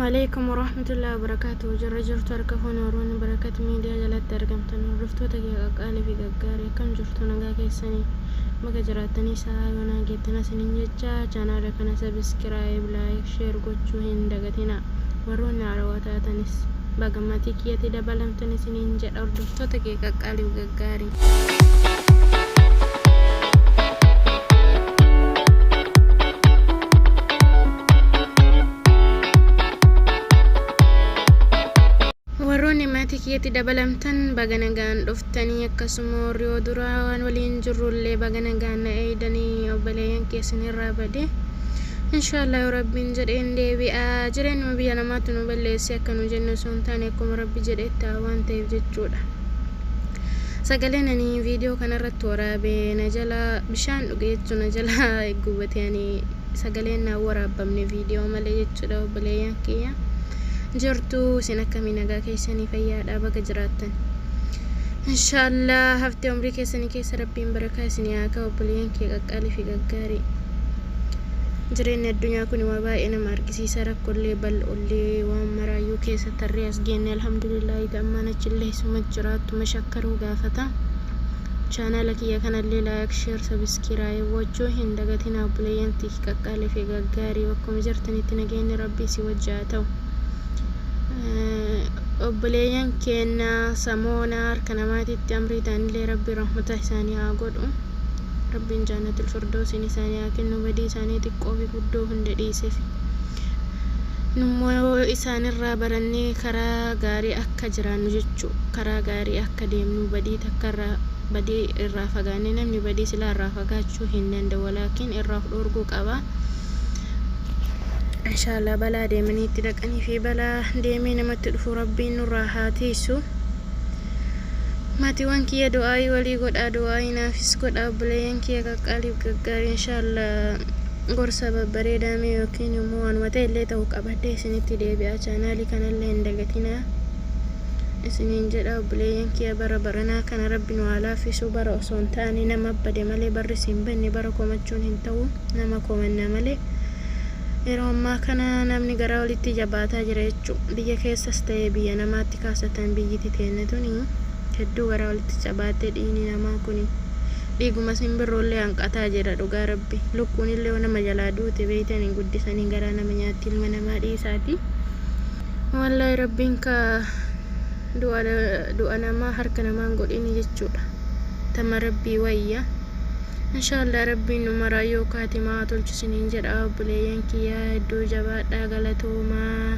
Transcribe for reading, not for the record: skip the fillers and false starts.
Alaikum warahmatullahi wabarakatuh. Jirra jirtu harka fuune warroonni Barakat Miidiyaa jalatti argamtan hordoftoota kiyya qaqqaalii fi gaggaarii, akkam jirtu? Nagaa keessanii? Baga jiraattanii sa'aa yoonaa geettan isiniin jecha, chaanaala kana subscribe, like, share gochuu hin dagatina. Warroonni haarawaa taatanis baga maatii kiyyatti dabalamtan isiniin jedha, hordoftoota kiyya qaqqaalii fi gaggaarii. Warroonni maatii kiyyatti dabalamtan baga nagaan dhuftanii, akkasuma warri yoo duraa waan waliin jirrullee baga nagaan na eeydanii. Obboleeyyan keessanirraa bade, inshaallah yoo Rabbiin jedheen deebi'a. Jireenyuma biyya namaatti nu balleesse akka nu jennu osoo hin taane, akkuma Rabbi jedhetti ta'a waan ta'eef jechuudha. Sagaleen ani viidiyoo kanarratti waraabe na jala bishaan dhuge jechuun na jala gubate. Ani sagaleen naan waraabamne viidiyoo malee jechuudha. Obboleeyyan kiyya, jirtu isin? Akkamii, nagaa keessanii? Fayyaadha? Baga jiraattan. Inshaallah haftee umrii keessanii keessa Rabbiin barakaa isinii haa kaa'u. Obboleeyyan kiyya qaqqaalii fi gaggaarii, jireenyi addunyaa kun waa baay'ee nama argisiisa. Rakkollee bal'ollee waan maraayyuu keessa tarree as geenne, alhamdulillaahi. Ammaan achillee isuma jiraattu mashakkaruu gaafata. Chaanaala kiyya kanallee like, share, subscribe gochuu hin dagatinaa. Obboleeyyan tiyya qaqqaalii fi gaggaarii, bakkuma jirtanitti nageenyi Rabbii si wajji haa ta'u. Obboleeyyan keenya samoona harka namaatitti amrii ta'anillee Rabbii rahmata isaanii haa godhu, Rabbiin jaannatul firdoosiin isaanii haa kennu, badii isaanii xiqqoo fi guddoo hunda dhiiseef. Nummoo isaanirraa barannee karaa gaarii akka jiraannu jechuu, karaa gaarii akka deemnu, badii takkarraa badii irraa fagaannee. Namni badii silaa irraa fagaachuu hin danda'u, walaakin irraa of dhoorguu qaba. Inshaallah balaa deemanii itti dhaqanii fi balaa deemee namatti dhufu Rabbiin nurraa haa tiisu. Maatiiwwan kiyya, du'aayii walii godhaa, du'aayii naafis godhaa. Obboleeyyan kiyya qaqqaaliif gaggaarii, inshaallah gorsa babbareedaa mee yookiin immoo waanuma ta'e illee ta'u qabadhee isinitti deebi'a. Chaanaalii kanallee hin dagatinaa isiniin jedha. Obboleeyyan kiyya, bara baranaa kana Rabbi nu haa laaffisu. Bara osoo hin taane nama bade malee barri siin banne. Bara komachuun hin ta'u, nama komanna malee. Yeroo ammaa kana namni garaa walitti jabaataa jira jechuu, biyya keessas ta'e biyya namaatti kaasatan. Biyyiti teenne tuni hedduu garaa walitti jabaattee, dhiigni namaa kuni dhiiguma simbirroollee hanqataa jira. Dhugaa Rabbi, lukkuunillee yoo nama jalaa duute beeytanii guddisanii garaa nama nyaatti, ilma namaa dhiisaati. Wallaahi Rabbiin ka du'a namaa harka namaan godhini jechuudha. Tama Rabbii wayya. Inshaallah Rabbiin nu maraa yoo kaatimaa haa tolchu isiniin jedha. Obboleeyyan kiyya, hedduu jabaadhaa, galatoomaa.